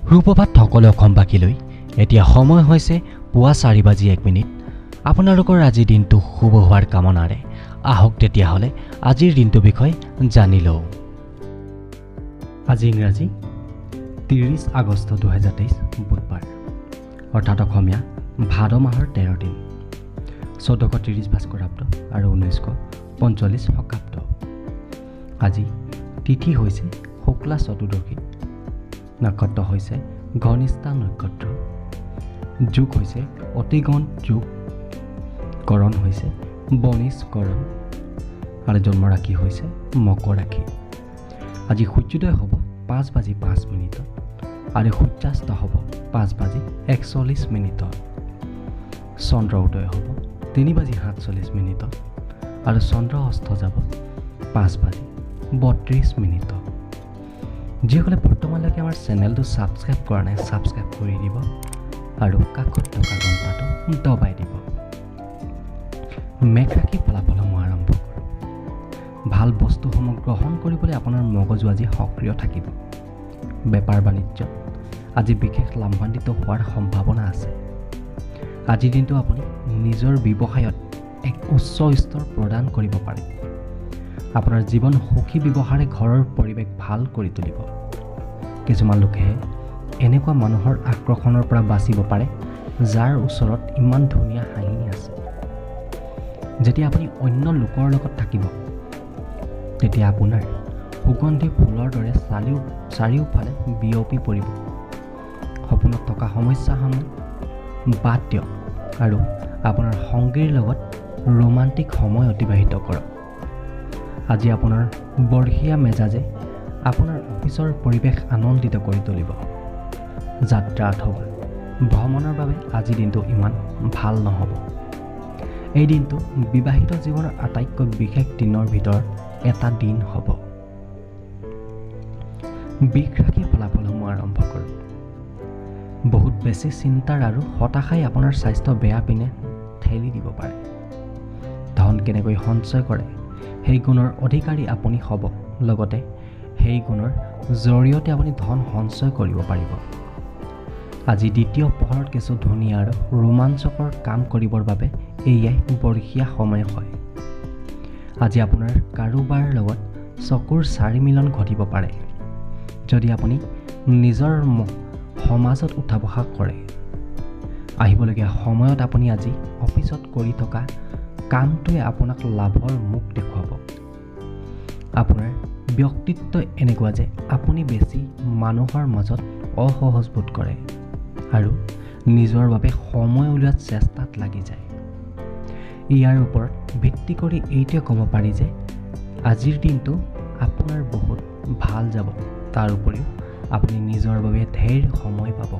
সুপ্ৰভাত সকলো অসমবাসীলৈ। এতিয়া সময় হৈছে পুৱা 4:01। আপোনালোকৰ আজিৰ দিনটো শুভ হোৱাৰ কামনাৰে আহক তেতিয়াহ'লে আজিৰ দিনটোৰ বিষয়ে জানি লওঁ। আজি ইংৰাজী 30 আগষ্ট 2023 বুধবাৰ, অৰ্থাৎ অসমীয়া ভাদ মাহৰ 13 দিন, 1430 ভাস্কৰাব্দ আৰু 1945 শকাব্দ। আজি তিথি হৈছে শুক্লা চতুৰ্দশী, নক্ষত্ৰ হৈছে ঘনিষ্ঠা নক্ষত্ৰ, যোগ হৈছে অতিগণ যোগ, কৰণ হৈছে বণিজ কৰণ আৰু জন্মৰাশি হৈছে মকৰ ৰাশি। আজি সূৰ্যোদয় হ'ব 5:05 আৰু সূৰ্যাস্ত হ'ব 5:41। চন্দ্ৰ উদয় হ'ব 3:47 আৰু চন্দ্ৰ অস্ত যাব 5:32। যিসকলে বৰ্তমানলৈকে আমাৰ চেনেলটো ছাবস্ক্ৰাইব কৰা নাই, ছাবস্ক্ৰাইব কৰি দিব আৰু কাষত থকা ঘণ্টাটো দবাই দিব। মেঘ ৰাশি ফলাফলসমূহ আৰম্ভ কৰোঁ। ভাল বস্তুসমূহ গ্ৰহণ কৰিবলৈ আপোনাৰ মগজু আজি সক্ৰিয় থাকিব। বেপাৰ বাণিজ্য আজি বিশেষ লাভান্বিত হোৱাৰ সম্ভাৱনা আছে। আজিৰ দিনটো আপুনি নিজৰ ব্যৱসায়ত এক উচ্চ স্তৰ প্ৰদান কৰিব পাৰে। আপোনাৰ জীৱন সুখী ব্যৱহাৰে ঘৰৰ পৰিৱেশ ভাল কৰি তুলিব। কিছুমান লোকেহে এনেকুৱা মানুহৰ আকৰ্ষণৰ পৰা বাচিব পাৰে যাৰ ওচৰত ইমান ধুনীয়া হাঁহি আছে। যেতিয়া আপুনি অন্য লোকৰ লগত থাকিব তেতিয়া আপোনাৰ সুগন্ধি ফুলৰ দৰে চাৰিওফালে বিয়পি পৰিব। সপোনত থকা সমস্যাসমূহ বাদ দিয়ক আৰু আপোনাৰ সংগীৰ লগত ৰোমান্টিক সময় অতিবাহিত কৰক। আজি আপোনাৰ বৰ্ষীয়া মেজাজে আপোনাৰ অফিচৰ পৰিৱেশ আনন্দিত কৰি তুলিব। যাত্ৰা অথবা ভ্ৰমণৰ বাবে আজিৰ দিনটো ইমান ভাল নহ'ব। এই দিনটো বিবাহিত জীৱনৰ আটাইতকৈ বিশেষ দিনৰ ভিতৰত এটা দিন হ'ব। বৃষ ৰাশি ফলাফলসমূহ আৰম্ভ কৰোঁ। বহুত বেছি চিন্তাৰ আৰু হতাশাই আপোনাৰ স্বাস্থ্য বেয়া পিনে ঠেলি দিব পাৰে। ধন কেনেকৈ সঞ্চয় কৰে সেই গুণৰ অধিকাৰী আপুনি হ'ব, লগতে সেই গুণৰ জৰিয়তে আপুনি ধন সঞ্চয় কৰিব পাৰিব। আজি দ্বিতীয় পহৰত কিছু ধুনীয়া আৰু ৰোমাঞ্চকৰ কাম কৰিবৰ বাবে এয়াই বৰ্ষীয়া সময় হয়। আজি আপোনাৰ কাৰোবাৰ লগত চকুৰ চাৰিমিলন ঘটিব পাৰে যদি আপুনি নিজৰ সমাজত উঠা বহা কৰে। আহিবলগীয়া সময়ত আপুনি আজি অফিচত কৰি থকা কামটোৱে আপোনাক লাভৰ মুখ দেখুৱাব। আপোনাৰ ব্যক্তিত্ব এনেকুৱা যে আপুনি বেছি মানুহৰ মাজত অসহজ বোধ কৰে আৰু নিজৰ বাবে সময় উলিওৱাৰ চেষ্টাত লাগি যায়। ইয়াৰ ওপৰত ভিত্তি কৰি এইটোৱে ক'ব পাৰি যে আজিৰ দিনটো আপোনাৰ বহুত ভাল যাব। তাৰ উপৰিও আপুনি নিজৰ বাবে ঢেৰ সময় পাব।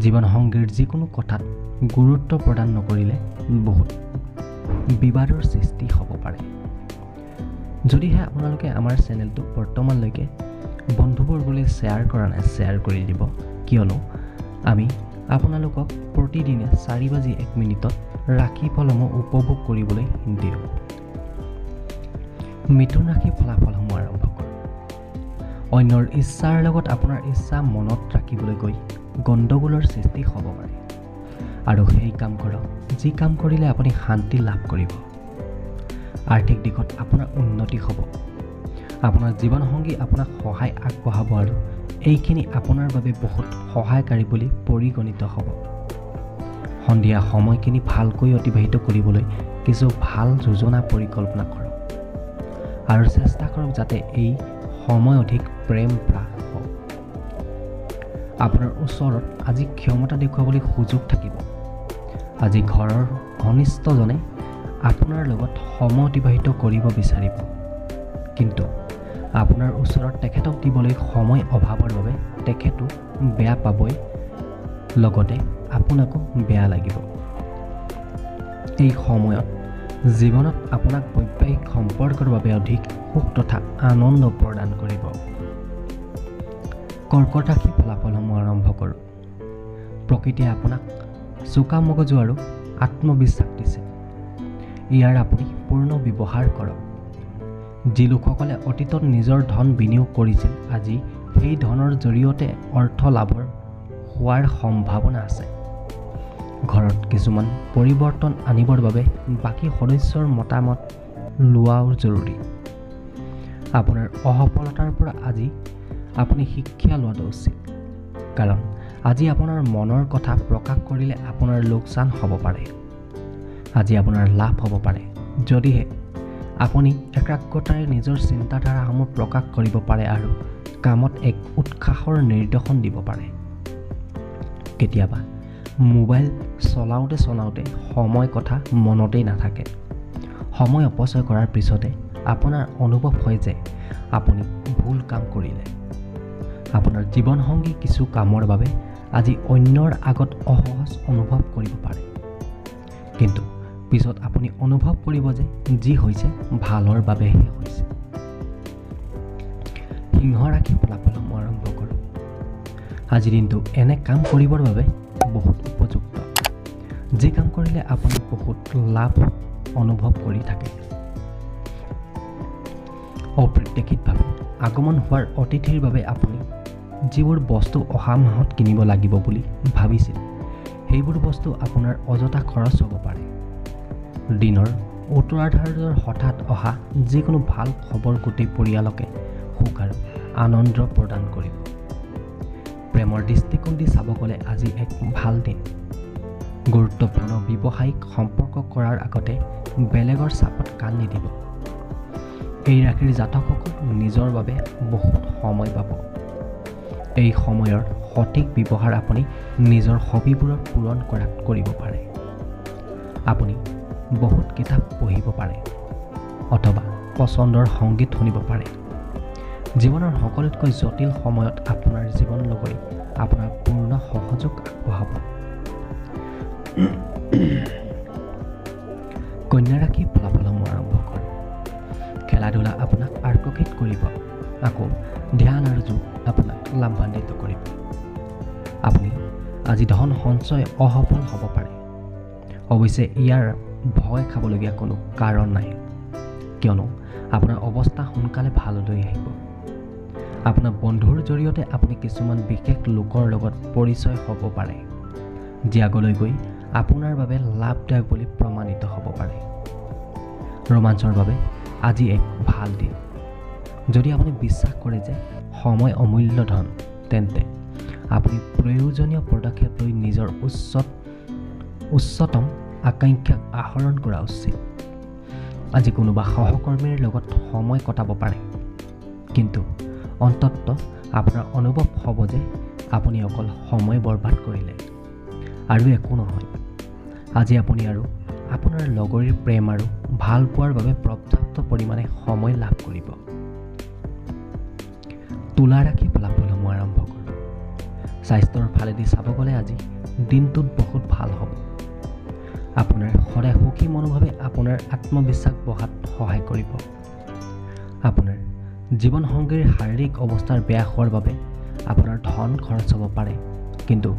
জীৱনসংগীৰ যিকোনো কথাত গুৰুত্ব প্ৰদান নকৰিলে বহুত বিবাদৰ সৃষ্টি হ'ব পাৰে। যদিহে আপোনালোকে আমাৰ চেনেলটো বৰ্তমানলৈকে বন্ধুবৰ্গলৈ শ্বেয়াৰ কৰা নাই, শ্বেয়াৰ কৰি দিব, কিয়নো আমি আপোনালোকক প্ৰতিদিনে 4:01 ৰাশিফলসমূহ উপভোগ কৰিবলৈ দিওঁ। মিথুন ৰাশি ফলাফলসমূহ আৰম্ভ কৰোঁ। অন্যৰ ইচ্ছাৰ লগত আপোনাৰ ইচ্ছা মনত ৰাখিবলৈ গৈ গণ্ডগোলৰ সৃষ্টি হ'ব পাৰে আৰু সেই কাম কৰক যি কাম কৰিলে আপুনি শান্তি লাভ কৰিব। আৰ্থিক দিশত আপোনাৰ উন্নতি হ'ব। আপোনাৰ জীৱনসংগী আপোনাক সহায় আগবঢ়াব আৰু এইখিনি আপোনাৰ বাবে বহুত সহায়কাৰী বুলি পৰিগণিত হ'ব। সন্ধিয়া সময়খিনি ভালকৈ অতিবাহিত কৰিবলৈ কিছু ভাল যোজনা পৰিকল্পনা কৰক আৰু চেষ্টা কৰক যাতে এই সময় অধিক প্ৰেম প্ৰাস হওক। আপোনাৰ ওচৰত আজি ক্ষমতা দেখুৱাবলৈ সুযোগ থাকিব। আজি ঘৰৰ ঘনিষ্ঠজনে আপোনাৰ লগত সময় অতিবাহিত কৰিব বিচাৰিব, কিন্তু আপোনাৰ ওচৰত তেখেতক দিবলৈ সময় অভাৱৰ বাবে তেখেতো বেয়া পাবই, লগতে আপোনাকো বেয়া লাগিব। এই সময়ত জীৱনত আপোনাক বৈবাহিক সম্পৰ্কৰ বাবে অধিক সুখ তথা আনন্দ প্ৰদান কৰিব। কৰ্কট ৰাশি ফলাফলসমূহ আৰম্ভ কৰোঁ। প্ৰকৃতিয়ে আপোনাক চোকা মগজু আৰু আত্মবিশ্বাস দিছে, ইয়াৰ আপুনি পূৰ্ণ ব্যৱহাৰ কৰক। যি লোকসকলে অতীতত নিজৰ ধন বিনিয়োগ কৰিছিল আজি সেই ধনৰ জৰিয়তে অৰ্থ লাভৰ হোৱাৰ সম্ভাৱনা আছে। ঘৰত কিছুমান পৰিৱৰ্তন আনিবৰ বাবে বাকী সদস্যৰ মতামত লোৱাও জৰুৰী। আপোনাৰ অসফলতাৰ পৰা আজি আপুনি শিক্ষা লোৱাটো উচিত, কাৰণ আজি আপোনাৰ মনৰ কথা প্ৰকাশ কৰিলে আপোনাৰ লোকচান হ'ব পাৰে। আজি আপোনাৰ লাভ হ'ব পাৰে যদিহে আপুনি একাগ্ৰতাৰে নিজৰ চিন্তাধাৰাসমূহ প্ৰকাশ কৰিব পাৰে আৰু কামত এক উৎসাহৰ নিৰ্দেশন দিব পাৰে। কেতিয়াবা মোবাইল চলাওঁতে চলাওঁতে সময় কথা মনতেই নাথাকে। সময় অপচয় কৰাৰ পিছতে আপোনাৰ অনুভৱ হয় যে আপুনি ভুল কাম কৰিলে। আপোনাৰ জীৱনসংগী কিছু কামৰ বাবে আজি অন্যৰ আগত অসহজ অনুভৱ কৰিব পাৰে, কিন্তু পিছত আপুনি অনুভৱ কৰিব যে যি হৈছে ভালৰ বাবেহে হৈছে। সিংহ ৰাশি ফলাফলসমূহ আৰম্ভ কৰোঁ। আজিৰ দিনটো এনে কাম কৰিবৰ বাবে বহুত উপযুক্ত, যি কাম কৰিলে আপুনি বহুত লাভ অনুভৱ কৰি থাকে। অপ্ৰত্যাশিতভাৱে আগমন হোৱাৰ অতিথিৰ বাবে আপুনি যিবোৰ বস্তু অহা মাহত কিনিব লাগিব বুলি ভাবিছিল, সেইবোৰ বস্তু আপোনাৰ অযথা খৰচ হ'ব পাৰে। দিনৰ উত্তৰাৰ্ধৰ হঠাৎ অহা যিকোনো ভাল খবৰ গোটেই পৰিয়ালকে সুখ আৰু আনন্দ প্ৰদান কৰিব। প্ৰেমৰ দৃষ্টিকোণ দি চাব গ'লে আজি এক ভাল দিন। গুৰুত্বপূৰ্ণ ব্যৱসায়িক সম্পৰ্ক কৰাৰ আগতে বেলেগৰ চাপত কাণ নিদিব। এই ৰাশিৰ জাতকসকল নিজৰ বাবে বহুত সময় পাব। এই সময়ৰ সঠিক ব্যৱহাৰ আপুনি নিজৰ হবিবোৰৰ পূৰণ কৰাত কৰিব পাৰে। আপুনি বহুত কিতাপ পঢ়িব পাৰে অথবা পচন্দৰ সংগীত শুনিব পাৰে। জীৱনৰ সকলোতকৈ জটিল সময়ত আপোনাৰ জীৱন লগৰী আপোনাৰ পূৰ্ণ সহযোগ আগবঢ়াব। কন্যা ৰাশি ফলাফলসমূহ আৰম্ভ কৰোঁ। খেলা ধূলা আপোনাক আকৰ্ষিত কৰিব, আকৌ ধ্যান আৰু যোগ আপোনাক লাভান্বিত কৰিব। আপুনি আজি ধন সঞ্চয় অসফল হ'ব পাৰে। অৱশ্যে ইয়াৰ ভয় খাবলগীয়া কোনো কাৰণ নাই, কিয়নো আপোনাৰ অৱস্থা সোনকালে ভাললৈ আহিব। আপোনাৰ বন্ধুৰ জৰিয়তে আপুনি কিছুমান বিশেষ লোকৰ লগত পৰিচয় হ'ব পাৰে, যি আগলৈ গৈ আপোনাৰ বাবে লাভদায়ক বুলি প্ৰমাণিত হ'ব পাৰে। ৰোমাঞ্চৰ বাবে আজি এক ভাল দিন। যদি আপুনি বিশ্বাস কৰে যে সময় অমূল্য ধন, তেন্তে আপুনি প্ৰয়োজনীয় পদক্ষেপ লৈ নিজৰ উচ্চতম আকাংক্ষাক আহৰণ কৰা উচিত। আজি কোনোবা সহকৰ্মীৰ লগত সময় কটাব পাৰে, কিন্তু অন্ততঃ আপোনাৰ অনুভৱ হ'ব যে আপুনি অকল সময় বৰবাদ কৰিলে আৰু একো নহয়। আজি আপুনি আৰু আপোনাৰ লগৰীৰ প্ৰেম আৰু ভাল পোৱাৰ বাবে পৰ্যাপ্ত পৰিমাণে সময় লাভ কৰিব। তুলা ৰাশি ফলাফলসমূহ আৰম্ভ কৰোঁ। স্বাস্থ্যৰ ফালেদি চাব গ'লে আজি দিনটোত বহুত ভাল হ'ব। আপোনাৰ সদায় সুখী মনোভাৱে আপোনাৰ আত্মবিশ্বাস বঢ়াত সহায় কৰিব। আপোনাৰ জীৱনসংগীৰ শাৰীৰিক অৱস্থাৰ বেয়া হোৱাৰ বাবে আপোনাৰ ধন খৰচ হ'ব পাৰে, কিন্তু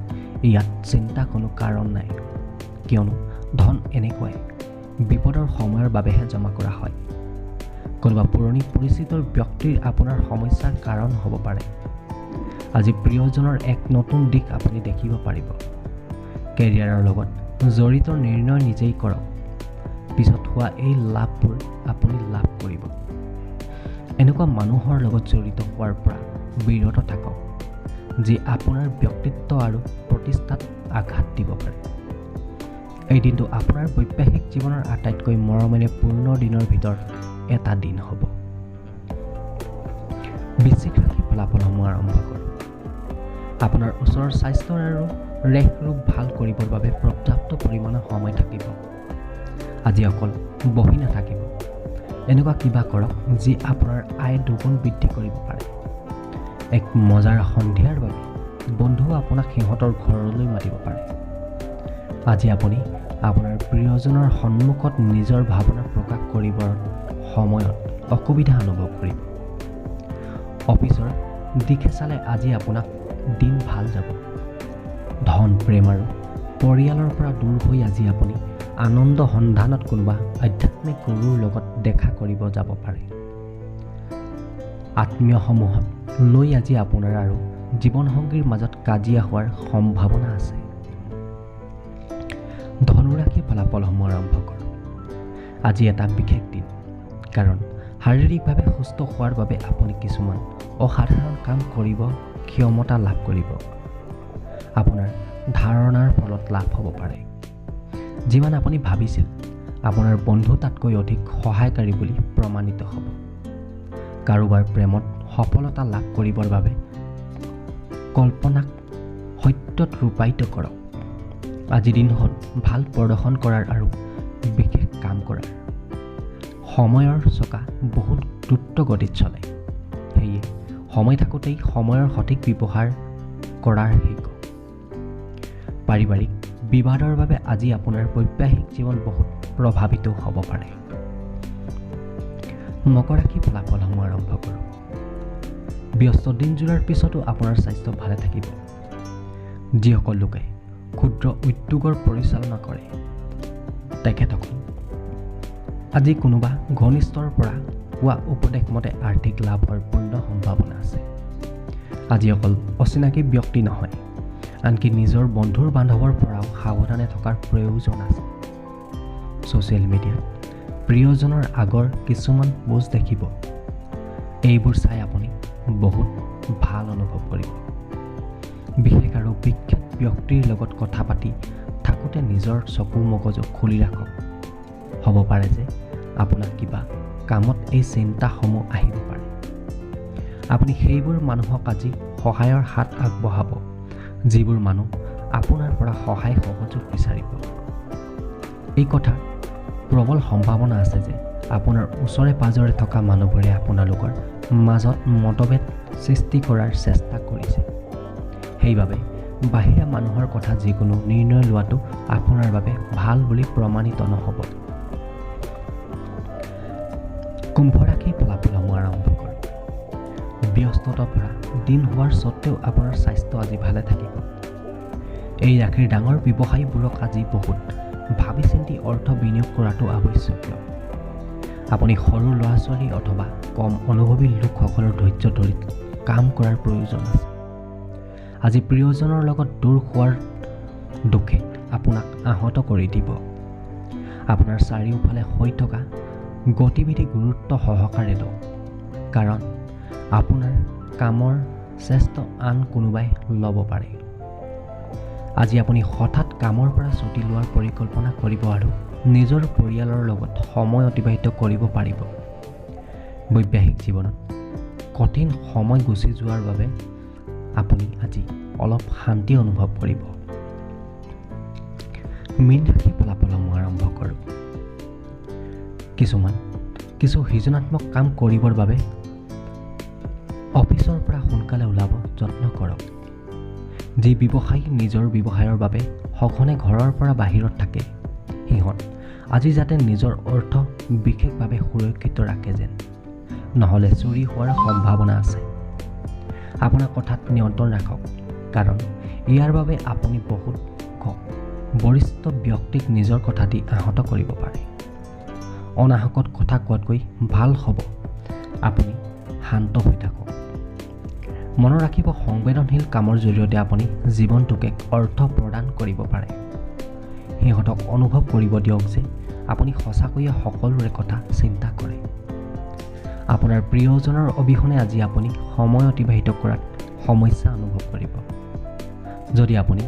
ইয়াত চিন্তা কোনো কাৰণ নাই, কিয়নো ধন এনেকুৱাই বিপদৰ সময়ৰ বাবেহে জমা কৰা হয়। কোনোবা পুৰণি পৰিচিত ব্যক্তিৰ আপোনাৰ সমস্যাৰ কাৰণ হ'ব পাৰে। আজি প্ৰিয়জনৰ এক নতুন দিশ আপুনি দেখিব পাৰিব। কেৰিয়াৰৰ লগত জড়িত নিৰ্ণয় নিজেই কৰক, পিছত হোৱা এই লাভবোৰ আপুনি লাভ কৰিব। এনেকুৱা মানুহৰ লগত জড়িত হোৱাৰ পৰা বিৰত থাকক, যি আপোনাৰ ব্যক্তিত্ব আৰু প্ৰতিষ্ঠাত আঘাত দিব পাৰে। এই দিনটো আপোনাৰ বৈবাহিক জীৱনৰ আটাইতকৈ মৰমেৰে পূৰ্ণ দিনৰ ভিতৰত এটা দিন হ'ব। বৃশ্চিক ৰাশি ফলাফলসমূহ আৰম্ভ কৰোঁ। আপোনাৰ ওচৰৰ স্বাস্থ্য আৰু ৰেহ ৰূপ ভাল কৰিবৰ বাবে পৰ্যাপ্ত পৰিমাণৰ সময় থাকিব। আজি অকল বহি নাথাকিব, এনেকুৱা কিবা কৰক যি আপোনাৰ আয় দুগুণ বৃদ্ধি কৰিব পাৰে। এক মজাৰ সন্ধিয়াৰ বাবে বন্ধু আপোনাক সিহঁতৰ ঘৰলৈ মাতিব পাৰে। আজি আপুনি আপোনাৰ প্ৰিয়জনৰ সন্মুখত নিজৰ ভাৱনা প্ৰকাশ কৰিবৰ সময়ত অসুবিধা অনুভৱ কৰিব। অফিচৰ দিশে চালে আজি আপোনাক দিন ভাল যাব। ধন, প্ৰেম আৰু পৰিয়ালৰ পৰা দূৰ হৈ আজি আপুনি আনন্দ সন্ধানত কোনোবা আধ্যাত্মিক গুৰুৰ লগত দেখা কৰিব যাব পাৰে। আত্মীয়সমূহত লৈ আজি আপোনাৰ আৰু জীৱনসংগীৰ মাজত কাজিয়া হোৱাৰ সম্ভাৱনা আছে। ধনুৰাশি ফলাফলসমূহ আৰম্ভ কৰোঁ। আজি এটা বিশেষ দিন, কাৰণ শাৰীৰিকভাৱে সুস্থ হোৱাৰ বাবে আপুনি কিছুমান অসাধাৰণ কাম কৰিব ক্ষমতা লাভ কৰিব। আপোনাৰ ধাৰণাৰ ফলত লাভ হ'ব পাৰে। যিমান আপুনি ভাবিছিল আপোনাৰ বন্ধু তাতকৈ অধিক সহায়কাৰী বুলি প্ৰমাণিত হ'ব। কাৰোবাৰ প্ৰেমত সফলতা লাভ কৰিবৰ বাবে কল্পনাক সত্যত ৰূপায়িত কৰক। আজিৰ দিন হ'ল ভাল প্ৰদৰ্শন কৰাৰ আৰু বিশেষ কাম কৰাৰ। সময়ৰ চকা বহুত দ্ৰুত গতিত চলে, সেয়ে সময় থাকোঁতেই সময়ৰ সঠিক ব্যৱহাৰ কৰাৰ শিকক। পাৰিবাৰিক বিবাদৰ বাবে আজি আপোনাৰ বৈবাহিক জীৱন বহুত প্ৰভাৱিত হ'ব পাৰে। মকৰ ৰাশি ফলাফলসমূহ আৰম্ভ কৰোঁ। ব্যস্ত দিনযোৰাৰ পিছতো আপোনাৰ স্বাস্থ্য ভালে থাকিব। যিসকল লোকে ক্ষুদ্ৰ উদ্যোগৰ পৰিচালনা কৰে তেখেতসকল আজি কোনোবা ঘনিষ্ঠৰ পৰা পোৱা উপদেশ মতে আৰ্থিক লাভ হোৱাৰ পূৰ্ণ সম্ভাৱনা আছে। আজি অকল অচিনাকি ব্যক্তি নহয়, আনকি নিজৰ বন্ধুৰ বান্ধৱৰ পৰাও সাৱধানে থকাৰ প্ৰয়োজন আছে। ছ'চিয়েল মিডিয়াত প্ৰিয়জনৰ আগৰ কিছুমান পোষ্ট দেখিব, এইবোৰ চাই আপুনি বহুত ভাল অনুভৱ কৰিব। বিশেষ আৰু বিখ্যাত ব্যক্তিৰ লগত কথা পাতি থাকোঁতে নিজৰ চকু মগজু খুলি ৰাখক। হ'ব পাৰে যে আপোনাক কিবা কামত এই চিন্তাসমূহ আহিব পাৰে। আপুনি সেইবোৰ মানুহক আজি সহায়ৰ হাত আগবঢ়াব যিবোৰ মানুহ আপোনাৰ পৰা সহায় সহযোগ বিচাৰিব। এই কথা প্ৰবল সম্ভাৱনা আছে যে আপোনাৰ ওচৰে পাঁজৰে থকা মানুহবোৰে আপোনালোকৰ মাজত মতভেদ সৃষ্টি কৰাৰ চেষ্টা কৰিছে। সেইবাবে বাহিৰা মানুহৰ কথা যিকোনো নিৰ্ণয় লোৱাটো আপোনাৰ বাবে ভাল বুলি প্ৰমাণিত নহ'ব। কুম্ভ ৰাশি ফলাফলসমূহ আৰম্ভ কৰোঁ। ব্যস্ততা ভৰা দিন হোৱাৰ স্বত্তেও আপোনাৰ স্বাস্থ্য আজি ভালে থাকিব। এই ৰাশিৰ ডাঙৰ ব্যৱসায়ীবোৰক আজি বহুত ভাবি চিন্তি অৰ্থ বিনিয়োগ কৰাটো আৱশ্যকীয়। আপুনি সৰু ল'ৰা ছোৱালী অথবা কম অনুভৱী লোকসকলৰ ধৈৰ্য ধৰি কাম কৰাৰ প্ৰয়োজন আছে। আজি প্ৰিয়জনৰ লগত দূৰ হোৱাৰ দুখে আপোনাক আহত কৰি দিব। আপোনাৰ চাৰিওফালে হৈ থকা গতিবিধি গুৰুত্ব সহকাৰে লওক, কাৰণ আপোনাৰ কামৰ শ্ৰেষ্ঠ আন কোনোবাই ল'ব পাৰে। আজি আপুনি হঠাৎ কামৰ পৰা ছুটি লোৱাৰ পৰিকল্পনা কৰিব আৰু নিজৰ পৰিয়ালৰ লগত সময় অতিবাহিত কৰিব পাৰিব। বৈবাহিক জীৱনত কঠিন সময় গুচি যোৱাৰ বাবে আপুনি আজি অলপ শান্তি অনুভৱ কৰিব। মীন ৰাশি ফলাফলসমূহ আৰম্ভ কৰোঁ। কিছু সৃজনাত্মক কাম কৰিবৰ বাবে অফিচৰ পৰা সোনকালে ওলাব যত্ন কৰক। যি ব্যৱসায়ী নিজৰ ব্যৱসায়ৰ বাবে সঘনে ঘৰৰ পৰা বাহিৰত থাকে সিহঁত আজি যাতে নিজৰ অৰ্থ বিশেষভাৱে সুৰক্ষিত ৰাখে যেন, নহ'লে চুৰি হোৱাৰ সম্ভাৱনা আছে। আপোনাৰ কথাত নিয়ন্ত্ৰণ ৰাখক, কাৰণ ইয়াৰ বাবে আপুনি বহুত বৰিষ্ঠ ব্যক্তিক নিজৰ কথা দি আহত কৰিব পাৰে। অনাহকত কথা কোৱাতকৈ ভাল হ'ব আপুনি শান্ত হৈ থাকক। মনত ৰাখিব, সংবেদনশীল কামৰ জৰিয়তে আপুনি জীৱনটোক এক অৰ্থ প্ৰদান কৰিব পাৰে। সিহঁতক অনুভৱ কৰিব দিয়ক যে আপুনি সঁচাকৈয়ে সকলোৰে কথা চিন্তা কৰে। আপোনাৰ প্ৰিয়জনৰ অবিহনে আজি আপুনি সময় অতিবাহিত কৰাত সমস্যা অনুভৱ কৰিব। যদি আপুনি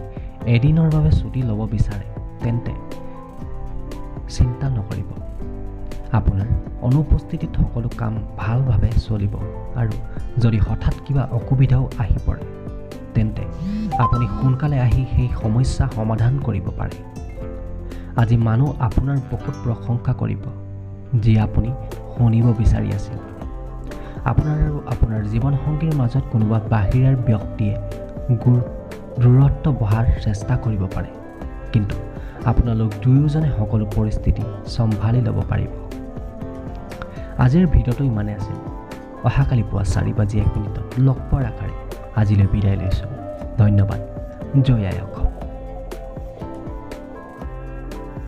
এদিনৰ বাবে ছুটি ল'ব বিচাৰে তেন্তে চিন্তা নকৰিব। আপোনাৰ অনুপস্থিতিত সকলো কাম ভালভাৱে চলিব আৰু যদি হঠাৎ কিবা অসুবিধাও আহি পৰে তেন্তে আপুনি সোনকালে আহি সেই সমস্যা সমাধান কৰিব পাৰে। আজি মানুহ আপোনাৰ বহুত প্ৰশংসা কৰিব যি আপুনি শুনিব বিচাৰি আছিল। আপোনাৰ আৰু আপোনাৰ জীৱনসংগীৰ মাজত কোনোবা বাহিৰাৰ ব্যক্তিয়ে দূৰত্ব বঢ়াৰ চেষ্টা কৰিব পাৰে, কিন্তু আপোনালোক দুয়োজনে সকলো পৰিস্থিতি চম্ভালি ল'ব পাৰিব। আজিৰ ভিডিঅ'টো ইমানেই আছিল। অহাকালি পুৱা 4:01 লগ পোৱাৰ আশাৰে আজিলৈ বিদায় লৈছোঁ। ধন্যবাদ। জয় আই অসম।